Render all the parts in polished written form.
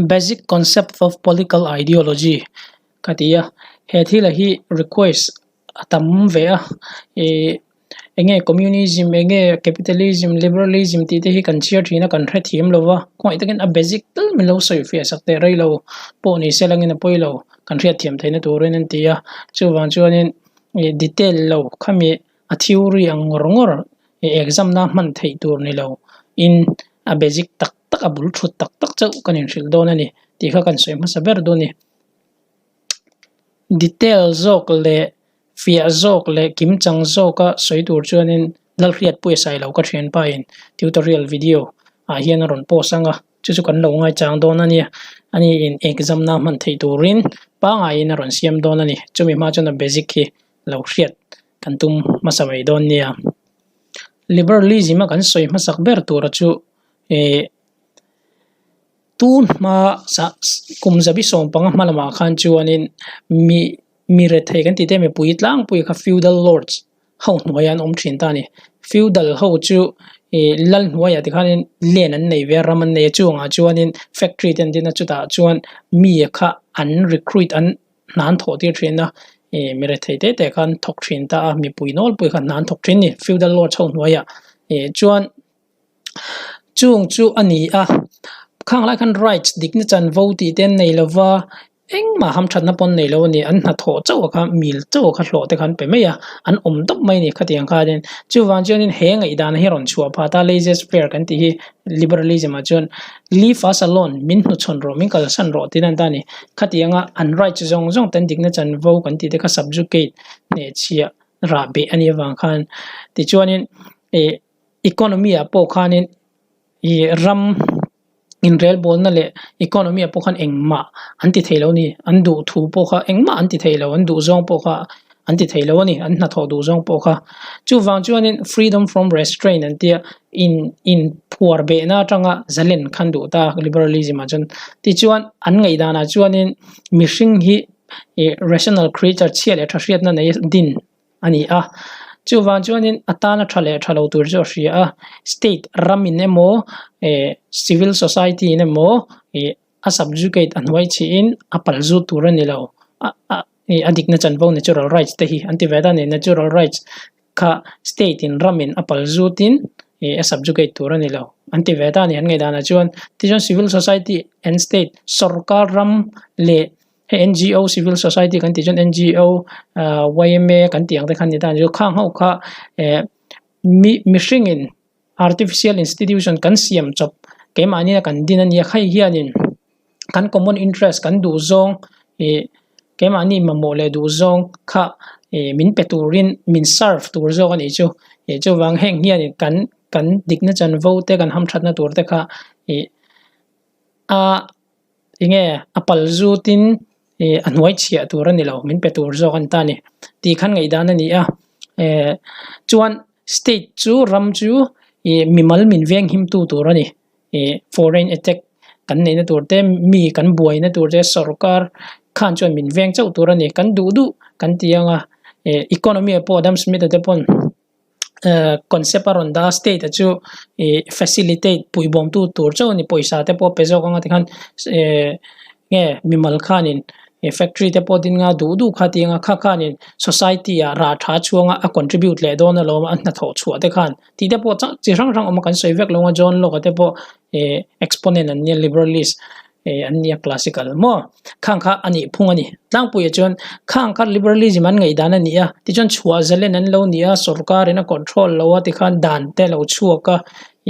Basic concept of political ideology ka ti a, he thil a hi request a tam ve a ih eng nge communism eng nge capitalism liberalism tih te hi kan chhiar thin a kan hrethiam lo va khawngaih takin a basic tal min lo sawi fiah sak teh rei lo pawh ni se langin a pawi lo kan hriatthiam theihna turin an ti a chuvang chuanin ih detail lo khami a theory ang ngawr ngawr ih exam na hman theih tur ni lo in a basic tak tak a bul thut tak tak chauh kan inhrilh dawn a ni tih kha kan sawi hmasa ber dawn a ni. Detail zawk leh fiah zawk leh kimchang zawka sawi tur chuanin Lalhriatpuia Sailo ka thianpa in tutorial video ah hian a rawn post ang a, chu chu kan lo ngaichang dawn a nia. Ani in exam na hman theih turin pangaiin a rawn siam dawn a ni. Chumi hma chuan a basic hi lo hriat kan tum hmasa mai dawn nia. Liberalism a kan sawi hmasak ber tura chu eh Tun hma sah kum zabi sawmpanga hma lamah khan chuanin mi mi rethei kan tih te mipui tlangpui kha feudal lords ho hnuaiah an awm thin ta a ni. Feudal ho chu ih lal hnuaiah tikhanin land an nei ve a ram an nei a chungah chuanin factory te an din a chutah chuan mi kha an recruit an hna an thawh tir thin a ih mi rethei te te khan thawk thin ta a mipui nawlpui kha hna an thawk thin a ni feudal lords ho hnuaiah ih chuan. Chung chu a ni a, khang lai khan rights dikna chanvo tih te an nei lo va, engmah hamthatna pawh an nei lo a ni, an hnathawh chauh kha mil chauh kha hlawh te kha an pe mai a, an awm dawp mai a ni khatiang khanin. Chuvang chuanin he ngaihdan hi a rawn chhuah phah ta laissez faire kan tih hi liberalism ah chuan leave us alone min hnuchhawn rawh min kalsan rawh tih na an ta a ni. Khatianga an rights zawng zawng te an dikna chanvo kan tih te kha subjugate hnehchhiah rah beh a nih avang khan tichuanin ih. Economy ah pawh khanin ih ram inrelbawlna leh economy ah pawh khan engmah an ti thei lo a ni an duh thu pawh kha engmah an ti thei lo an duh zawng pawh kha an ti thei lo a ni an hnathawh duh zawng pawh kha chuvang chuanin freedom from restraint an tia in in phuar behna atanga zalen khan duh ta liberalism ah chuan tichuan an ngaihdanah chuanin mihring hi ih rational creature chhia leh tha hriatna nei din a ni a. Chuvang chuanin a tana tha leh tha lo tur chu a hria a, state ramin emaw eh civil society in emaw ih a subjugate a hnuai chhihin a pal zut tur a ni lo. A a ih a dikna chanvo natural rights te hi an ti ve ta a ni. Natural rights kha state in ramin a pal zutin ih a subjugate tur a ni lo an ti ve ta a ni an ngaihdanah chuan. Tichuan civil society and state sorkar ram leh Hei NGO civil society kan tih chuan NGO ah yma kan tih ang te khan ni ta a ni chu khang ho kha eh mi mihringin artificial institution kan siam chawp keimahni a kan din a nia hei hianin kan common interest kan duh zawng ih keimahni mamawh leh duh zawng kha ih min pe turin min serve tur zawk a nih chu ih chuvang heng hianin kan kan dikna chanvo te kan hamthatna tur te kha ih a. Enge a pal zutin ih a hnuai chhiah tur a ni lo min pe tur zawk a ni ta a ni tih khan ngaihdan a ni a eh chuan state chu ram chu ih mimal min veng him tu tur a ni ih foreign attack kan neihna tur te mi kan buaina tur te sorkar khan chuan min veng chauh tur a ni kan duh duh kan ti ang a eh economy ah pawh Adam Smith a te pawn. Eh concept a rawn dah a state ah chu ih facilitate puihbawm tu tur chauh a ni pawisa te pawh pe zawk anga tikhan eh nge mimal khanin ih factory te pawh ding a duh duh kha tih anga kha khanin society ah rah tha chhuanga a contribute leh dawn alawm a hnathawh chhuah te khan tih te pawh chang chi hrang hrang awm a kan sawi vek lo anga John Locke a te pawh eh exponent an nia liberalist. eh an nia classical maw khang kha a nih phung a ni tlangpuiah chuan khang kha liberalism an ngaihdan a ni a tichuan chhuah zalen an lo ni a sorkar in a control lo a tikhan dan te a lo chhuak a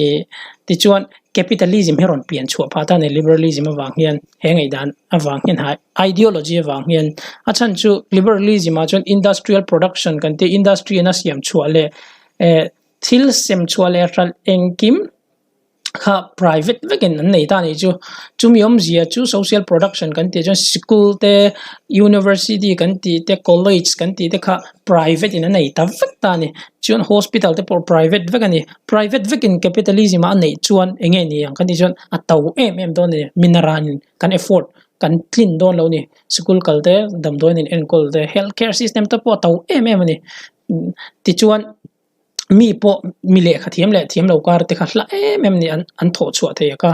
ih tichuan capitalism hi a rawn pian chhuah phah ta a ni liberalism avang hian he ngaihdan avang hian ha ideology avang hian a chhan chu liberalism ah chuan industrial production kan tih industry in a siam chhuah leh eh thil sem chhuah leh hralh engkim. kha private vekin an nei ta a nih chu chumi awmzia chu social production kan tih chuan sikul te university kan tih te college kan tih te kha private in a nei ta vek ta a ni chuan hospital te pawh private vek a ni private vekin capitalism a neih chuan eng nge ni ang kan tih chuan a to em em dawn a ni mineral in kan effort kan tlin dawn lo a ni sikul kal te damdawiin in enkawl te health care system te pawh a to em em a ni tichuan. Mi pawh mi lehkha thiam leh thiam lo kar te kha hla em em a ni an an thawh chhuah thei a ka.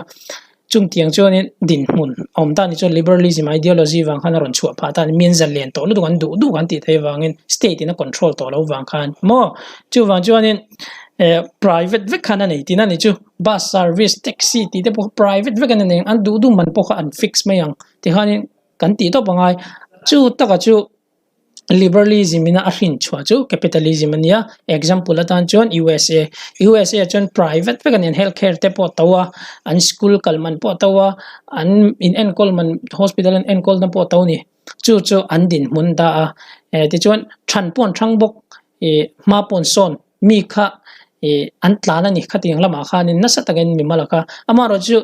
Chungtiang chuanin dinhmun a awm ta ni chuan liberalism ideology vang khan a rawn chhuah phah ta a ni. Mi an zalen tawh lutuk an duh duh an tih theih avangin state in a control tawh loh vang khan maw chuvang chuanin eh private vek khan a nei tihna ni chu bus service taxi tih te pawh kha private vek an nei ang an duh duh man pawh kha an fix mai ang tikhanin kan tih tawp a ngai chu taka chu. Liberalism ina a hrin chhuah chu capitalism a nia example atan chuan USA USA chuan private vek a ni an health care te pawh a to a an school kal man pawh a to a an in enkawl man hospital an enkawl na pawh a to a ni chu chu an dinhmun ta a eh tichuan than pawh an thang bawk ih hma pawh an sawn mi kha ih an tlan a ni khatiang lamah khanin nasa takin mi mal a kha amaherawhchu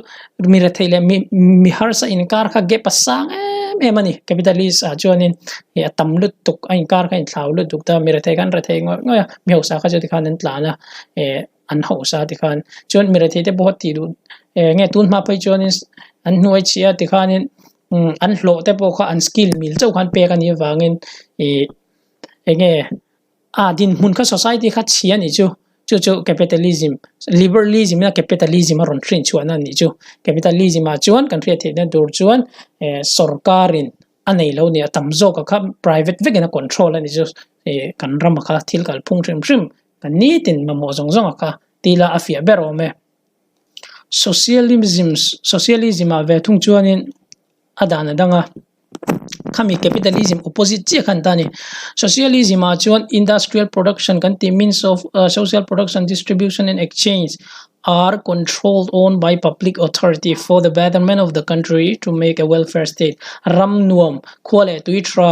mi rethei leh mi mi harsa inkar kha gap a sang em em a ni capitalist ah chuanin ih a tam lutuk a inkar kha a inthlau lutuk ta mi rethei kha an rethei ngawih ngawih a mi hausa kha chu tikhan an tlan a eh an hausa tikhan chuan mi rethei te pawh tih duh eh nge tun hma phei chuanin an hnuai chhia tikhanin umm an hlawh te pawh kha an skill mil chauh khan pek a nih avangin ih eng nge. A dinhmun kha society kha chhia a nih chu, chu chu capitalism, liberalism ina capitalism a rawn hrin chhuahna a nih chu. Capitalism ah chuan kan hriat theihna tur chuan eh sawrkarin a nei lo nia tam zawk a kha private vekin a control a nih chu eh kan rama kha thil kalphung hrim hrim kan nitin mamawh zawng zawng a kha tila a fiah ber awm e. Socialism socialism ah ve thung chuanin. a dan a dang a khami capitalism opposite chiah khan ta a ni socialism ah chuan industrial production kan tih means of ah social production distribution and exchange are controlled own by public authority for the betterment of the country to make a welfare state ram nuam khua leh tui tha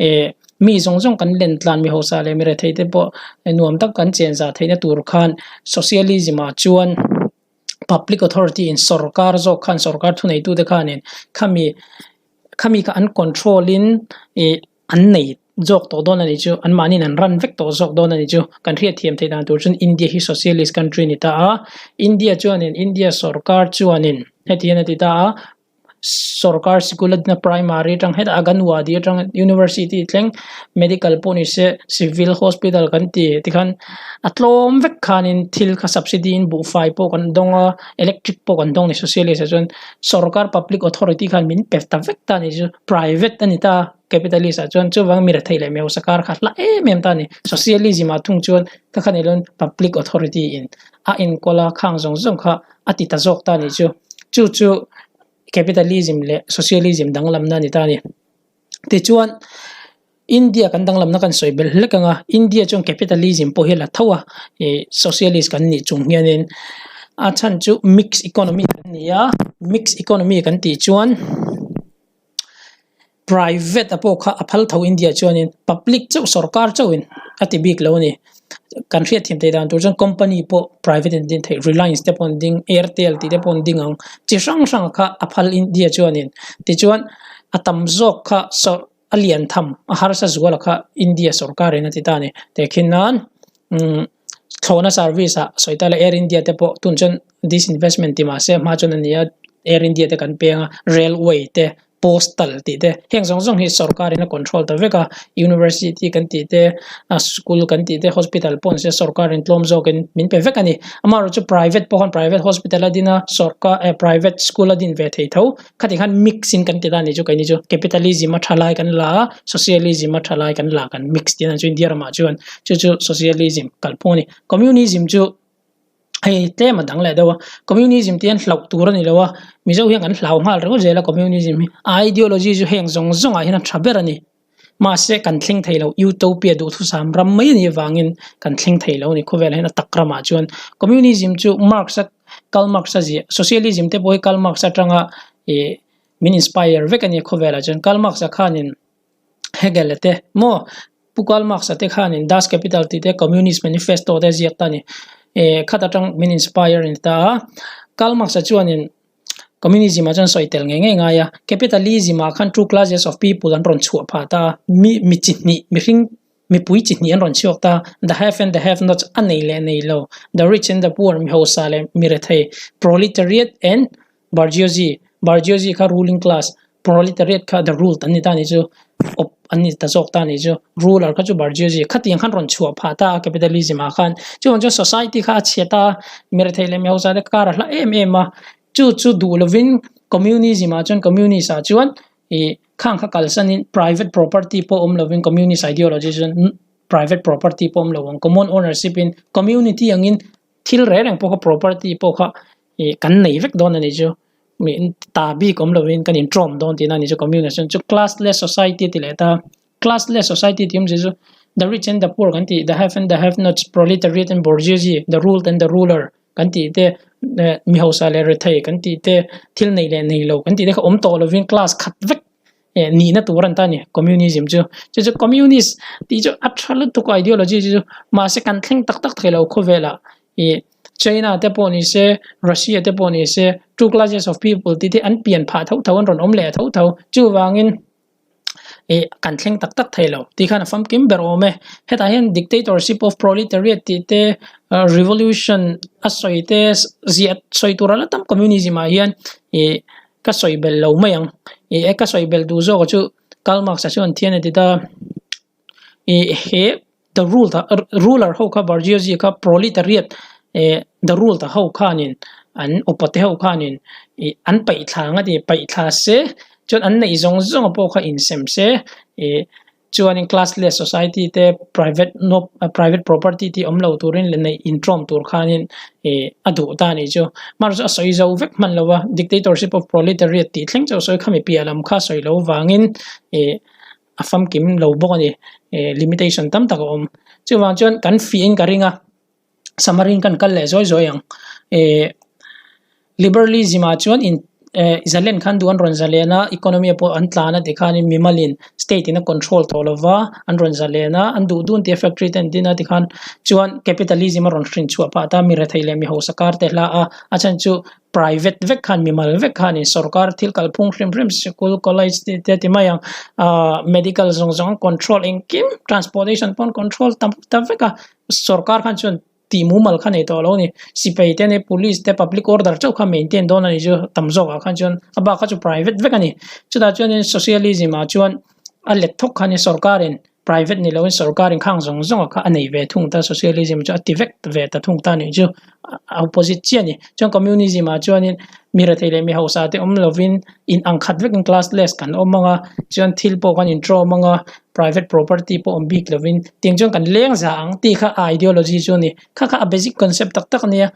eh mi zawng zawng kan len tlan mi hausa leh mi rethei te pawh nuam tak kan chen zah theihna tur khan socialism ah chuan. Public authority in sorkar zawk khan sorkar thuneitute khanin khami khami kha an control in ih an nei zawk tawh dawn a nih chu anmahniin an run vek tawh zawk dawn a nih chu kan hriatthiam theih dan tur chuan India hi socialist country a ni ta a India chuanin India sorkar chuanin heti hian a ti ta a. Sorkar sikul a dina primary atang hetah Anganwadi atang university thleng medical pawh ni se civil hospital kan ti tikhan a tlawm vek khanin thil kha subsidy in buhfai pawh kan dawng a electric pawh kan dawng a ni socialist ah chuan sorkar public authority khan min pe ta vek ta a ni chu private a ni ta capitalist ah chuan chuvang mi rethei leh mi hausa kar kha hla em em ta a ni socialism ah thung chuan ka khan ilo public authority in a enkawl a khang zawng zawng kha a ti ta zawk ta a nih chu. Chu chu capitalism leh socialism danglamna a ni ta a ni. Tichuan India kan danglamna kan sawi belh hlek ang a, India chuan capitalism pawh hi a la tho a, ih socialist kan nih chung hianin a chhan chu mix economy kan ni a, mix economy kan tih chuan Private a pawh kha a phal tho India chuanin public chauh sorkar chauhin a ti bik lo a ni. Kan hriatthiam theih dan tur chuan company pawh private in din theih Reliance te pawh an ding Airtel tih te pawh an ding ang chi hrang hrang kha a phal India chuanin tichuan a tam zawk kha sawr a lian tham a harsa zuala kha India sorkarin a ti ta a ni. Tehkhin nan umm thlawhna service ah sawi ta ila Air India te pawh tun chuan disinvestment ti mahse hma chuan a ni a Air India te kan peng a railway te postal tih te heng zawng zawng hi sorkar in a control ta vek a university kan tih te a school kan tih te hospital pawh ni se sorkar in tlawm zawk in min pe vek a ni amaherawh chu private pawh khan private hospital a din a sorkar eh private school a din ve thei tho khati khan mix in kan ti ta a ni chu keini chu capitalism a tha lai kan la a socialism a tha lai kan la kan mix tih a ni chu India ramah chuan chu chu socialism kalphung a ni communism chu. Hei tlem a dang leh deuh a communism te hian hlauh tur a ni lo a mizo hian kan hlau nghal ringawt zel a communism hi a ideology chu heng zawng zawng ah hian a tha ber a ni mahse kan thleng thei lo utopia duhthusam ram mai a nih avangin kan thleng thei lo a ni khawvelah hian a tak ramah chuan communism chu Marx a Karl Marx a ziah socialism te pawh hi Karl Marx atanga ih min inspire vek a ni khawvelah chuan Karl Marx a khanin. Hegel te maw Pu Karl Marx a te khanin Das Kapital tih te Communist Manifesto te a ziak ta a ni. Eh khat atang min inspire a ni ta a. Karl Marx a chuanin Communism ah chuan sawi tel ngei ngei ngai a. Capitalism ah khan two classes of people an rawn chhuah phah ta a. Mi mi chi hnih mihring mipui chi hnih an rawn chhuak ta a. The have and the have nots a nei leh nei lo. The rich and the poor mi hausa leh mi rethei proletariat and Bourgeoisie, Bourgeoisie kha ruling class, proletariat kha the ruled an ni ta a nih chu, awp an ni ta zawk ta a nih chu, ruler kha chu bourgeoisie khatiang khan rawn chhuah phah ta a capitalism ah khan chuvang chuan society kha a chhiat a, mi rethei leh mi hausa te kar a hla em em a. Chu chu duh lovin communism ah chuan communist ah chuan ih khang kha kalsanin private property pawh awm lovin communist ideology chuan private property pawh awm lo ang common ownership in community angin thil reng reng pawh kha property pawh kha ih kan nei vek dawn a nih chu mi ta bik awm lovin kan intawm dawn tihna a nih chu communist chuan chu classless society a ti leh ta classless society tih awmzia chu the rich and the poor kan tih the have and the have nots proletariat and bourgeoisie the ruled and the ruler kan tih te eh mi hausa leh rethei kan tih te thil nei leh nei lo kan tih te kha awm tawh lovin class khat vek eh nihna tur an ta a ni communism chu chu chu communist tih chu a tha lutuk a ideology chu mahse kan thleng tak tak thei lo khawvelah ih China te pawh ni se Russia te pawh ni se two classes of people tih te an pian phah tho tho an rawn awm leh tho tho chuvangin ih kan thleng tak tak thei lo tih khan a famkim ber awm e hetah hian dictatorship of proletariat tih te revolution a sawi te ziah sawi tur a la tam communism ah hian ih ka sawi belh lo mai ang ih ka sawi belh duh zawk chu Karl Marx a chuan thian a ti ta ih he the rule ruler ho kha bourgeoisie kha proletariat eh the rule ta ho khanin an upa te ho khanin ih an paih thla ang a ti paih thla se chuan an neih zawng zawng pawh kha insem se ih chuanin classless society te private no private property tih awm lo turin leh neih intawm tur khanin ih a duh ta a nih chu amaherawhchu a sawi zo vek hman lo a dictatorship of proletariat tih thleng chu a sawi khami piah lam kha sawi lo vangin ih a famkim lo bawk a ni eh limitation tam tak a awm chuvang chuan kan fiahin ka ring a samarin kan kal leh zawi zawi ang eh liberalism ah chuan in eh zalen khan duh an rawn zalen a economy ah pawh an tlan a tikhanin mimalin state in a control tawh lova an rawn zalen a an duh dun tia factory te an din a tikhan chuan capitalism a rawn hrin chhuah phah ta mi rethei leh mi hausa kar te hla a a chhan chu private vek khan mimal vek khanin sorkar thil kalphung hrim hrim sikul college tih te ti mai ang ahh medical zawng zawng an control engkim transportation pawh an control ta ta vek a sorkar khan chuan tih mumal kha nei tawh lo a ni sipai te ania police te public order chauh kha maintain dawn a ni chu tam zawk ah khan chuan a bak kha chu private vek a ni chutah chuanin socialism ah chuan a let thawk khanin sorkar in private ni loin sorkar in khang zawng zawng ah kha a nei ve thung ta socialism chu a ti vek ve ta thung ta nih chu a opposite chiah a ni chuan communism ah chuanin mi rethei leh mi hausa te awm lovin in ang khat vekin classless kan awm ang a chuan thil pawh kan intawm ang a private property pawh awm bik lovin tiang chuan kan leng za ang tih kha a ideology chu a ni kha kha a basic concept tak tak a nia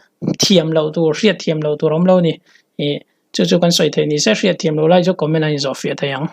thiam loh tur hriat thiam loh tur a awm lo a ni ih chu chu kan sawi theih ni se hriat thiam loh lai chu comment a inzawh fiah thei ang.